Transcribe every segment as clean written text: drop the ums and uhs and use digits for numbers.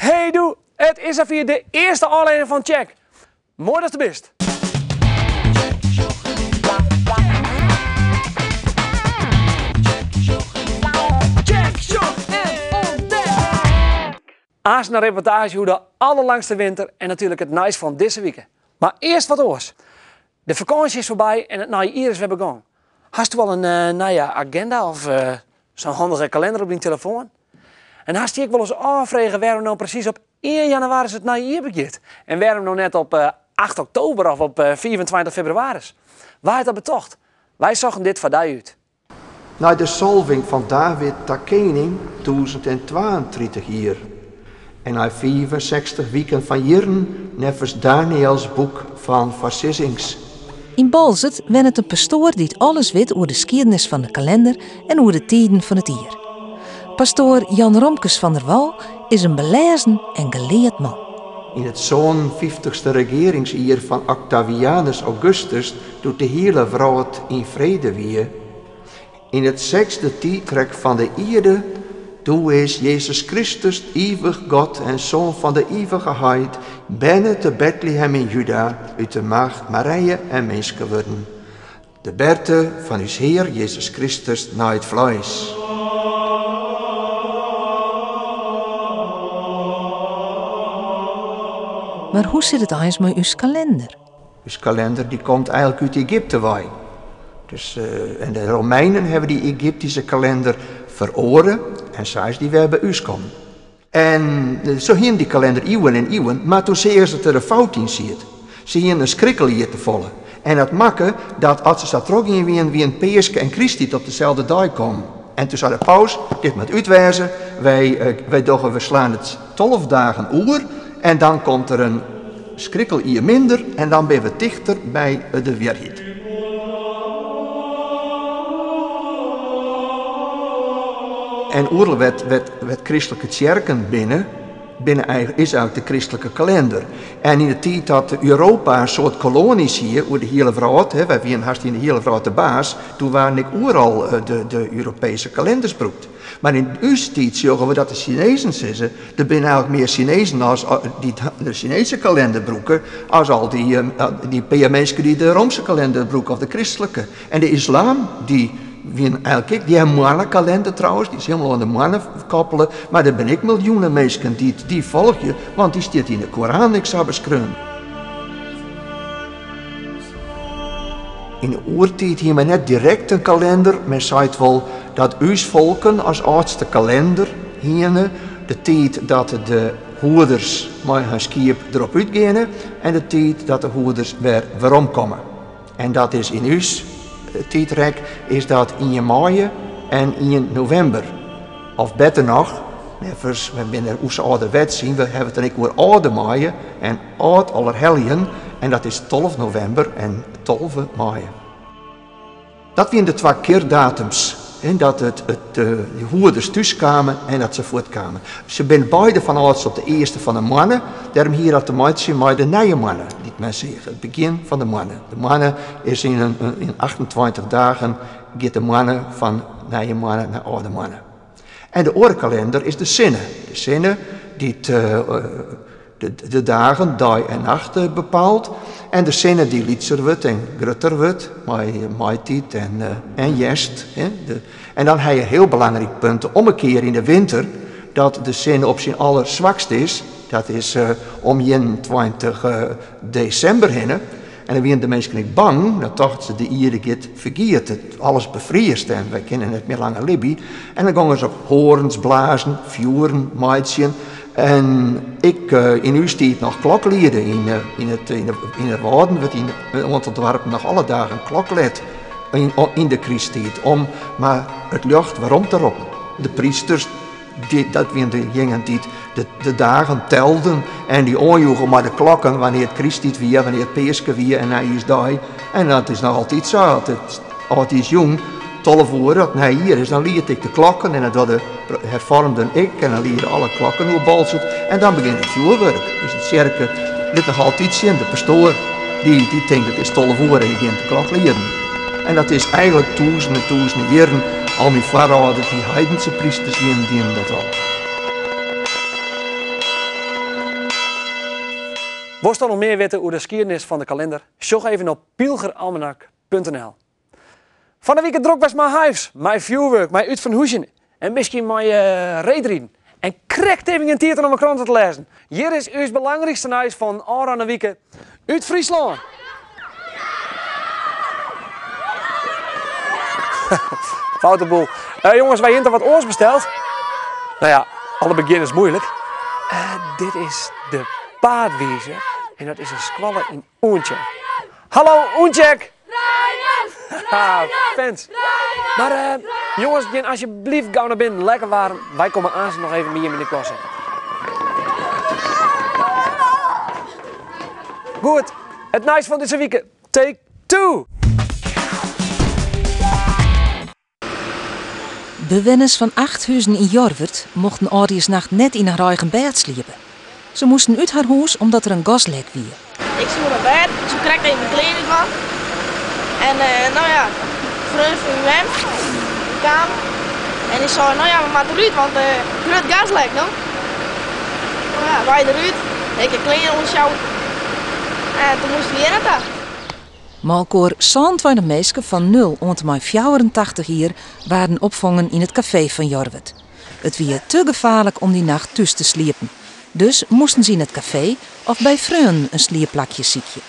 Hey doe, it is safier de earste ôflevering fan Tsjek. Moai datst der bist. Tsjek, sjoch en ûntdek! Aanst in reportaazje oer de allerlangste winter en natuerlik it nijs fan dizze wike. Mar earst wat oars. De fakânsje is foarby en it nije jier is wer begûn. Hasto al in nije agenda of sa'n handige kalinder op dyn telefoan? En hast dy ek wolris ôffrege wêrom no presys op ien jannewaris it nije jier begjint? En wêrom no net op acht oktober of op 25 febrewaris? Wa hat dat betocht? Wy sochten dit foar dy út. Nei de salving fan David ta kening 1032 jier en nei 65 wiken fan jierren neffens Daniëls boek fan foarsizzings. Yn Boalsert wennet in pastoar dy't alles wit oer de skiednis fan de kalinder en oer de tiden fan it jier. Pastoar Jan Romkes van der Wal is in belêzen en geleard man. Yn it sânenfyftichste regearingsjier fan Oktavianus Augustus, doe't de hiele wrâld yn frede wie, yn it sechsde tiidrek fan de ierde, doe is Jezus Kristus, ivich God en Soan fan de ivige Heit, berne te Betlehem yn Juda, út de maagd Marije en minske wurden. De berte fan ús Hear Jezus Kristus nei it fleis. Mar hoe sit it eins mei ús kalinder? Us kalinder dy komt eigenlik út Egypte wei. Dus, en de Romeinen hawwe dy Egyptyske kalinder feroare en sa is dy wer by ús kommen. En se hienen dy kalinder iuwen en iuwen, mar toen seagen se dat der in fout yn siet. Se hienen in skrikkeljier te folle. En dat makke dat as se sa trochgien wienen, wienen Peaske en Krysttiid op deselde dei kommen. En toen sei de paus, dit moat út wêze, wy, wy dogge, we slaan it 12 dagen oer en dan komt der in skrikkeljier minder en dan binne we tichter by de wierheid. En oeral wêr't kristlike tsjerken binne, binne is eigenlik de kristlike kalinder. En yn de tiid dat Europa in soad kolonies hie oer de hiele wrâld, wy wienen hast yn de hiele wrâld de baas, doe waarden ek oeral de Europeeske kalinders brûkt. Mar yn ús tiid sjogge we dat de Sinezen sizze, der binne eigenlik mear Sinezen as dy't de Sineeske kalinder brûke, as al dy pear minsken dy't de Roomske kalinder brûke of de kristlike. En de islam, dy wienen eigenlik ek, dy ha in moannekalender trouwens, dy is hielendal oan de moanne koppele, mar der binne ek miljoenen minsken dy't dy folgje, want dy stiet yn de Koran ek sa beskreaun. Yn de oertiid hie men net direkt in kalinder, men seit wol dat ús folken as âldste kalinder hiene de tiid dat de hoeders mei har skiep derop útgeane en de tiid dat de hoeders wer weromkomme. En dat is yn ús tiidrek is dat ien maaie en ien novimber. Of better noch, neffens, we binne oer âlderwets yn, we hawwe it dan ek oer âlde maaie en âld Allerheljen en dat is 12 novimber en 12 maaie. Dat wiene de twa keardatums, dat it, de hoeders thús kamen en dat se fuortkamen. Se binne beide fan âlds op de earste fan de moanne, dêrom hie dat te meitsjen mei de nije moanne dy't men seach, it begjin fan de moanne. De moanne is yn in 28 dagen giet de moanne fan nije moanne nei âlde moanne. En de oare kalinder is de sinne. De sinne dy't de dagen, dei en nacht bepaalt. En de sinne dy't lytser wurdt en grutter wurdt mei maitiid en hjerst. En dan ha je in hiel belangryk punt, de ommekear yn de winter, dat de sinne op syn allerswakst is. Dat is om 21 desimber hinne. En dan wienen de minsken ek bang, dan tochten se de ierde giet fergiet, alles befriest en wy kinne net mear langer libje. En dan gongen se op hoarns blazen, fjoeren meitsjen en ek yn ús tiid noch klokliede. Yn yn de Wâlden wurdt yn in oantal doarpen noch alle dagen kloklet yn de krysttiid om mar it ljocht werom te roppen. De prysters Dat wienen dejingen dy't de dagen telden en dy oanjoegen mei de klokken wannear't krysttiid wie, wannear't Peaske wie en Nijjiersdei. En dat is noch altyd sa, as it âldjiersjûn 12 oere, as it nijjier is, dan liedt ik de klokken en dat dogge de herfoarmden ek en dan liede alle klokken oer Boalsert en dan begjint it fjoerwurk. Dus de tsjerke lit noch altyd sjen, de pastoar dy tinkt it is 12 oere en dy begjint de klok lieden. En dat is eigenlik tûzenen en tûzenen jierren, al myn foarâlders, dy heidense prysters wienen, dienen dat al. Wolst noch mear witte oer de skiednis fan de kalinder? Sjoch even op pylgeralmanak.nl. Fan de wike drok west mei hyves, mei fjoerwurk, mei útfanhûzjen en miskien mei reedriden. En krekt even gjin tiid om 'e krante te lêzen. Hjir is ús belangrykste nijs fan ôfrûne wike út Fryslân. Foute boel. Jonges, wy hiene wat oars besteld. Nou ja, alle begjin is moeilik. Dit is de Paadwizer en dat is in skoalle yn Oentsjerk. Hallo Oentsjerk! Fans. Mar jonges, gean alsjeblieft gau nei binnen. Lekker waarm. Wy komme aanst noch even by jim yn de klasse. Goed, it nijs fan dizze wike. Take two! Bewenners fan acht huzen yn Jorwert mochten âldjiersnacht net yn har eigen bêd sliepe. Se moasten út har hûs omdat der in gaslek wie. Ik soe nei bêd, ik soe krekt even myn klean útdwaan. En no ja, freon fan myn mem kaam en dy sei, no ja, we moatte derút, want grut gaslek no. No ja, wy derút, ik de klean oansjouwe en toen moasten we hjir nei ta. Mei-elkoar 27 minsken fan nul oant en mei 84 jier waarden opfongen yn it kafee fan Jorwert. It wie te gefaarlik om dy nacht thús te sliepen, dus moasten se yn it kafee of by freonen in sliepplakje sykje.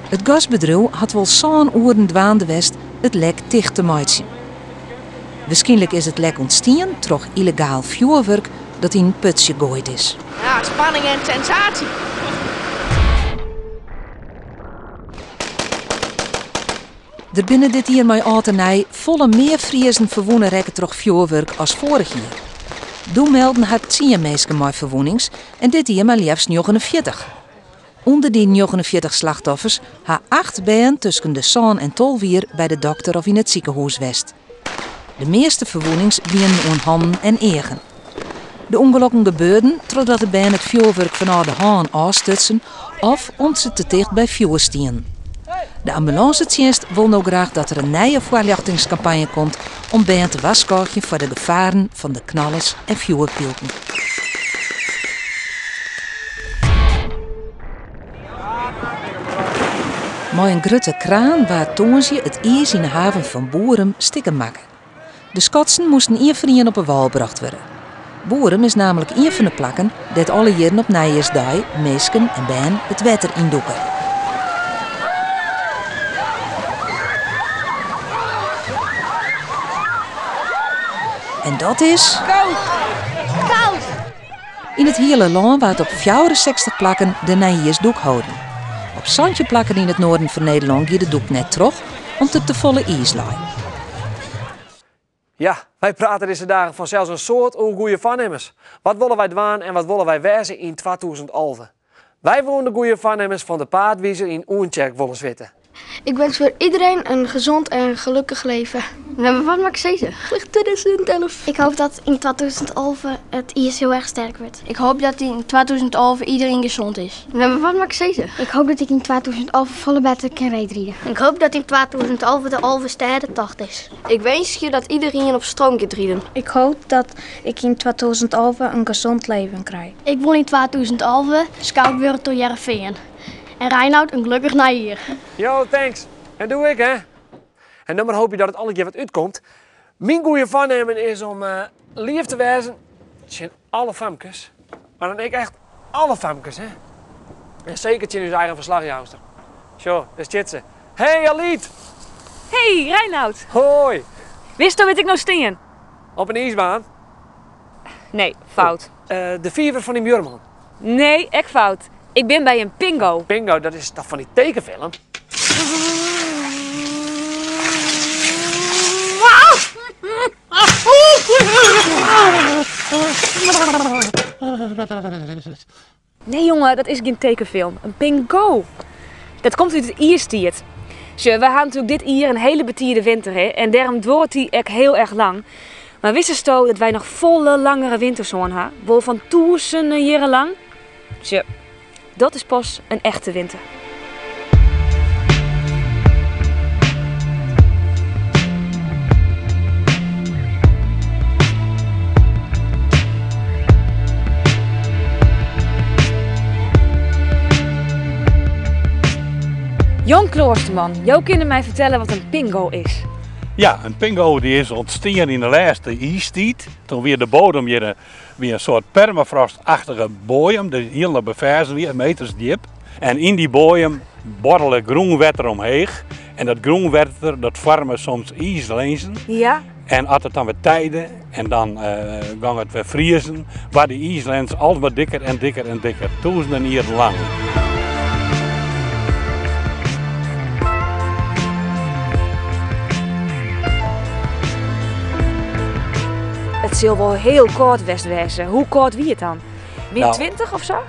It gasbedriuw hat wol sân oeren dwaande west it lek ticht te meitsjen. Wierskynlik is it lek ûntstien troch yllegaal fjoerwurk dat yn in putsje goaid is. Ja, spanning en sensatie. Der binne dit jier mei âld en nij folle mear Friezen ferwûne rekke troch fjoerwurk as foarich jier. Doe melden har tsien minsken mei ferwûnings en dit jier mar leafst 49. Under dy 49 slachtoffers ha acht bern tusken de sân en 12 jier by de dokter of yn it sikehûs west. De measte ferwûnings wienen oan hannen en eagen. De ûngelokken gebeurden trochdat de bern it fjoerwurk fanôf de hân ôfstutsen of om't se te ticht by fjoer stienen. De ambulânsetsjinst wol no graach dat der in nije foarljochtingskampanje komt om bern te warskôgjen foar de gefaren fan de knallers en fjoerpylken. Mei in grutte kraan waard tongersdei it iis yn de haven fan Boerum stikken makke. De skotsen moasten ien foar ien op 'e wâl brocht wurde. Boerum is nammentlik ien fan de plakken dêr't alle jierren op Nijjiersdei minsken en bern it wetter yndûke. En dat is. Koud! Koud! Yn it hiele lân waard op 64 plakken de nijjiersdûk holden. Op 17 plakken yn it noarden fan Nederlân gie de dûk net troch om't der tefolle iis lei. Ja, wy prate dizze dagen fansels in soad oer goede foarnimmens. Wat wolle wy dwaan en wat wolle wy wêze yn 2011? Wy woene de goede foarnimmens fan de Paadwizer yn Oentsjerk wolris witte. Ik wens voor iedereen een gezond en gelukkig leven. Nou, wat mag ik zeggen? Gelukkig 2011. Ik hoop dat in 2011 het ijs heel erg sterk wordt. Ik hoop dat in 2011 iedereen gezond is. Nou, wat mag ik zeggen? Ik hoop dat ik in 2011 volle beter kan rijden. Ik hoop dat in 2011 de Alversterrentocht is. Ik wens je dat iedereen op stroom gaat rijden. Ik hoop dat ik in 2011 een gezond leven krijg. Ik wil in 2011 scout worden door Hearrenfean. En Reinoud een gelukkig nieuwjaar. Yo, thanks. En doe ik, hè. En dan maar hoop je dat it allegear wat útkomt. Myn goede foarnimmen is om leaf te wêzen tsjin alle famkes. Mar dan ek echt alle famkes, hè. En seker tsjin ús eigen ferslachjouster. Sjoch, dêr stiet se. Hey Alyt! Hey Reinoud! Hoi! Witsto wêr't ik no stean? Op in iisbaan? Nee, fout. De fiver fan dyn buorman? Nee, ek fout. Ik bin by in pingo. Pingo, dat is toch fan dy tekenfilm? Nee jonge, dat is gjin tekenfilm. In pingo. Dat komt út de iistiid. Sjoch, wy ha natuerlik dit jier in hiele betide winter, hè, en dêrom duorret dy ek hiel erch lang. Mar witsto dat wy noch folle langere winters hân ha? Wol fan tûzenen jierren lang? Sjoch, dat is pas in echte winter. Jan Kloosterman, jo kinne my fertelle wat in pingo is? Ja, in pingo die is ûntstien yn de lêste iistiid. Toen wie de bodem hjir wie in soart permafrostachtige boaiem, dy't hielendal beferzen wie, meters djip. En yn dy boaiem borrele grûnwetter omheech. En dat grûnwetter dat foarme soms iislinzen. Ja. En as it dan wer tijde en dan gong it wer friezen, waard dy iislins altyd mar dikker en dikker en dikker, tûzenen jierren lang. It sil wol hiel kâld west wêze. Hoe kâld wie it dan? Min 20 of sa?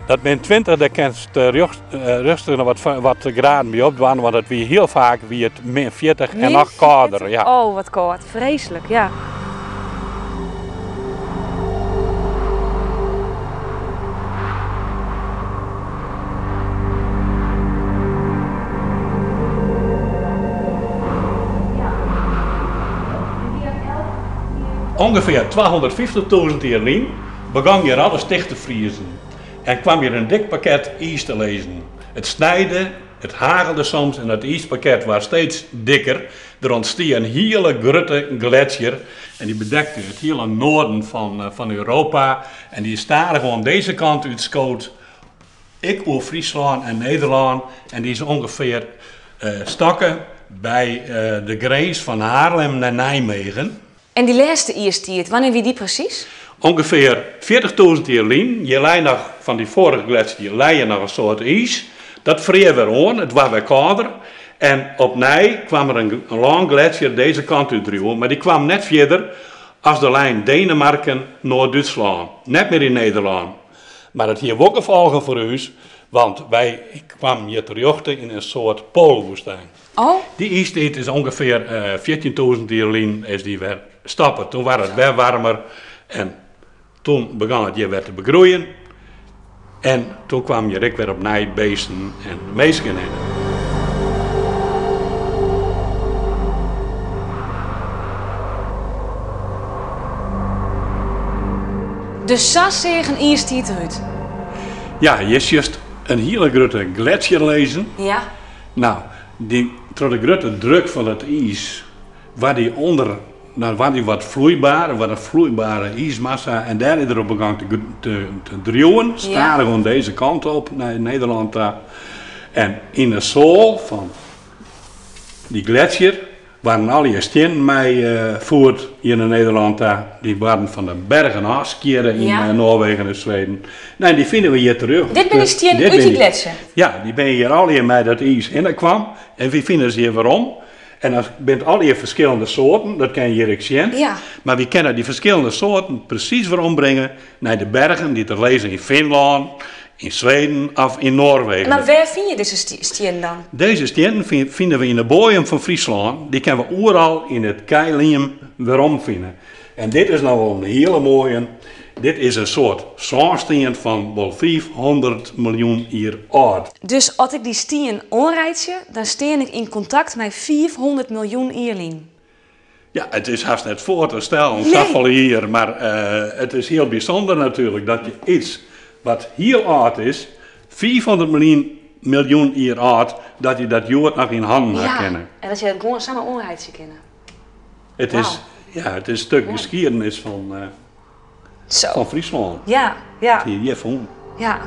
Dat min 20, dêr kinst rêstich noch wat graden by opdwaan, want it wie hiel faak wie it min 40 en noch kâlder. Ja. Oh, wat kâld. Freeslik, ja. Ungefear 250.000 jier lyn begûn hjir alles ticht te friezen en kwam hjir in dik pakket iis te lizzen. It snijde, it hagelde soms en dat iispakket waard steeds dikker. Der ûntstie in hiele grutte gletsjer en dy bedekte it hiele noarden fan Europa en dy is stadichoan dizze kant útskood, ek oer Fryslân en Nederlân en dy is ûngefear stoppe by de grins fan Haarlem nei Nijmegen. En dy lêste iistiid, wannear wie dy presys? Ungefear 40.000 jier lyn, hjir lei noch fan dy foarige gletsjer, hjir lei noch in soad iis. Dat frear wer oan, it waard wer kâlder en opnij kwam der in lângletsjer dizze kant út driuwen, mar dy kwam net fierder as de lijn Denemarken-Noard-Dútslân, net mear yn Nederlân. Mar it hie wol gefolgen foar ús, want wy kwamen hjir terjochte yn in soart poalwoestyn. Oh. Dy iistiid is ûngefear 14.000 jier lyn is dy wer stoppe. Toen waard it wer warmer en toen begon it hjir wer te begroeien. En toen kwamen hjir ek wer opnij beesten en minsken hinne. Dus sa seach in iistiid derút? Ja, hjir sjochst in hiele grutte gletsjer lizzen. Ja. No, dy, troch de grutte druk fan it iis waard dy ûnder, no waard dy wat floeibaar, waard in floeibare iismassa en dêr is er op begûn te, te, te driuwen, stadich oan dizze kant op, nei Nederlân ta. En yn de soal fan dy gletsjer Waarden allegear stiennen mei voerd hjir nei Nederlân ta. Dy waarden fan de bergen ôfskjirre yn Ja. Noarwegen en Sweden. No, dy fine we hjir terug. Dit binne de stiennen Dit út dy binne gletsjer? Ja, dy binne hjir allegear mei dat iis hinne kwam. En wy fine se hjir werom. En dat binne allegear ferskillende soarten, dat kinne je hjir ek sjen. Ja. Mar wy kinne dy ferskillende soarten presys werombringe nei de bergen dy't der lizze yn Finlân, yn Sweden of yn Noarwegen. Mar wêr fine je dizze stiennen dan? Dizze stiennen fine we yn de boaiem fan Fryslân. Dy kinne we oeral yn it keiliem werom fine. En dit is no wol in hiele moaie. Dit is in soart sânstien fan wol 500 miljoen jier âld. Dus as ik dy stien oanreitsje, dan stean ik yn kontakt mei 500 miljoen jier lyn. Ja, it is hast net foar te stellen, Nee. safolle jier, mar it is hiel bysûnder natuerlik dat je iets wat hiel âld is, 500 miljoen jier âld, dat je dat hjoed noch yn hannen ha Ja, kinne. en dat je dat gewoan samar oanreitsje kinne. It is, ja, it is in stuk geskiednis fan, Zo. fan Fryslân. Ja, ja. Dat hie hjir fûn. Ja.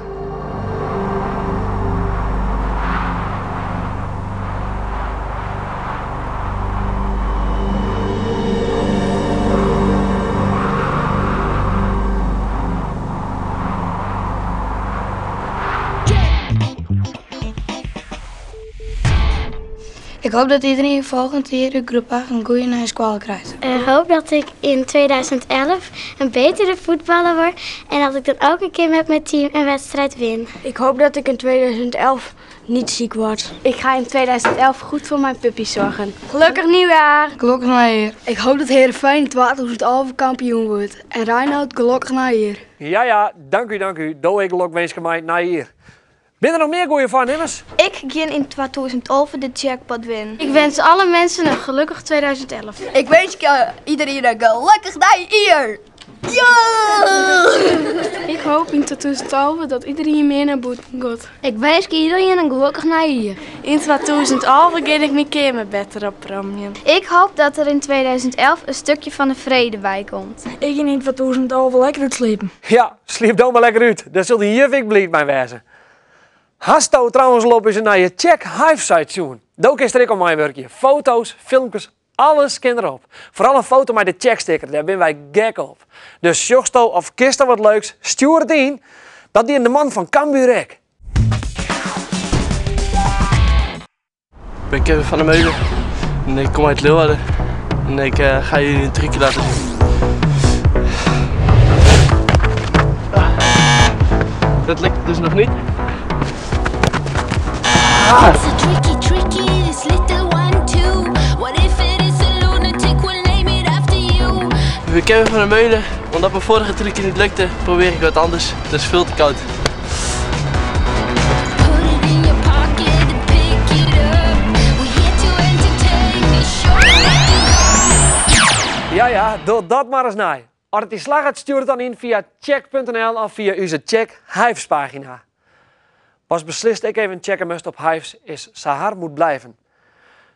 Ik hoop dat iedereen volgend jaar de groep 8 in goede nije skoalle krijt. Ik hoop dat ik in 2011 een betere voetballer word en dat ik dan ook een keer met mijn team een wedstrijd win. Ik hoop dat ik in 2011 niet ziek word. Ik ga in 2011 goed voor mijn puppy zorgen. Gelukkig nieuwjaar! Gelokkich nijjier. Ik hoop dat Heerenveen in 2011 kampioen wordt. En Reinoud gelokkich nijjier. Ja, ja, dank u, dank u. Do ek lokwinske mei it nije jier. Binne der noch mear goede foarnimmens? Ik gean yn 2011 de jackpot winnen. Ik wens alle mensen een gelukkig 2011. Ik wens iedereen een gelukkig nieuwjaar. Ja! Ik hoop hoop yn 2011 dat iderien mear nei bûten giet. Ik winskje iderien in gelokkich nij jier. Yn 2011 gean ik myn keamer better opromjen. Ik hoop dat der in 2011 in stukje fan de frede by komt. Ik gean yn 2011 lekker útsliepen. Ja, sliep do mar lekker út. Dêr sil de juf ek bliid mei wêze. Hasto trouwens al op ús nije Tsjek Hyves-site sjoen? Do kinst der ek oan meiwurkje. Foto's, filmkes, alles kin derop. Foaral in foto mei de Tsjek-sticker, dêr binne wy gek op. Dus sjochsto of kinsto wat leuks, stjoer it yn. Dat die de man fan Cambuur ek. Ik ben Kevin van der Meulen en ik kom uit Leeuwarden en ik eh, ga jullie een trucje laten zien. Ah. Dat lukt dus nog niet. Ah. Tricky, tricky, this little one too. What if it is a lunatic, we'll name it after you. Ik ben Kevin van der Meulen. Omdat mijn vorige trucje niet lukte, probeer ik wat anders. Het is veel te koud. Ja, ja, doch dat mar ris nei. As it dy slagget, stjoer it dan yn fia tsjek.nl of fia ús Tsjek Hyves-pagina. Watst beslist ek even tsjekke moatst op Hyves is Sahar moet blijven.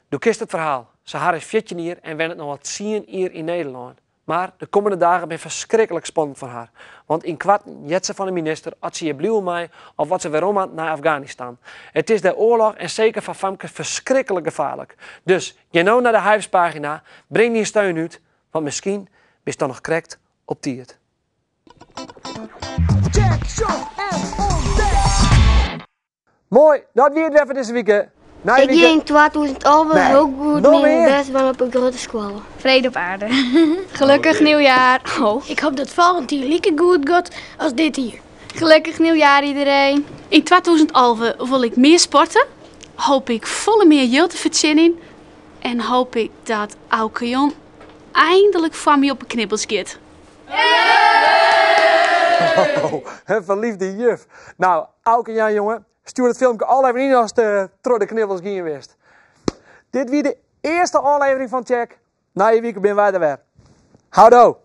Do kenst it ferhaal. Sahar is 14 jier en wennet no al 10 jier yn Nederlân. Mar de kommende dagen binne ferskriklik spannend foar har. Want ynkoarten heart se fan de minister oft se hjir bliuwe mei of oft se werom moat nei Afganistan. It is dêr oarloch en seker foar famkes ferskriklik gefaarlik. Dus gean no nei de Hyves-pagina, bring dyn steun út, want miskien bist dan noch krekt op tiid. Tsjek, sjoch en ûntdek! Moai, dat wie it wer foar dizze wike. Nije Ik gean yn 2011 Nee, hiel goed noch myn mear? bêst dwaan op 'e grutte skoalle. Frede op aarde. Gelukkig nieuwjaar. Oh. Ik hoop dat folgjend jier like goed giet as dit jier. Gelukkig nieuwjaar iedereen. Yn 2011 wol ik mear sporte, hoop ik folle mear jild te fertsjinjen en hoop ik dat Auke Jan eindelijk foar my op 'e knibbels giet. Oh, in ferliefde juf. Nou, Auke Jan jonge, stjoer it filmke al even yn ast troch de knibbels gien bist. Dit wie de earste ôflevering fan Tsjek. Nije wike binne wy der wer. Houdoe!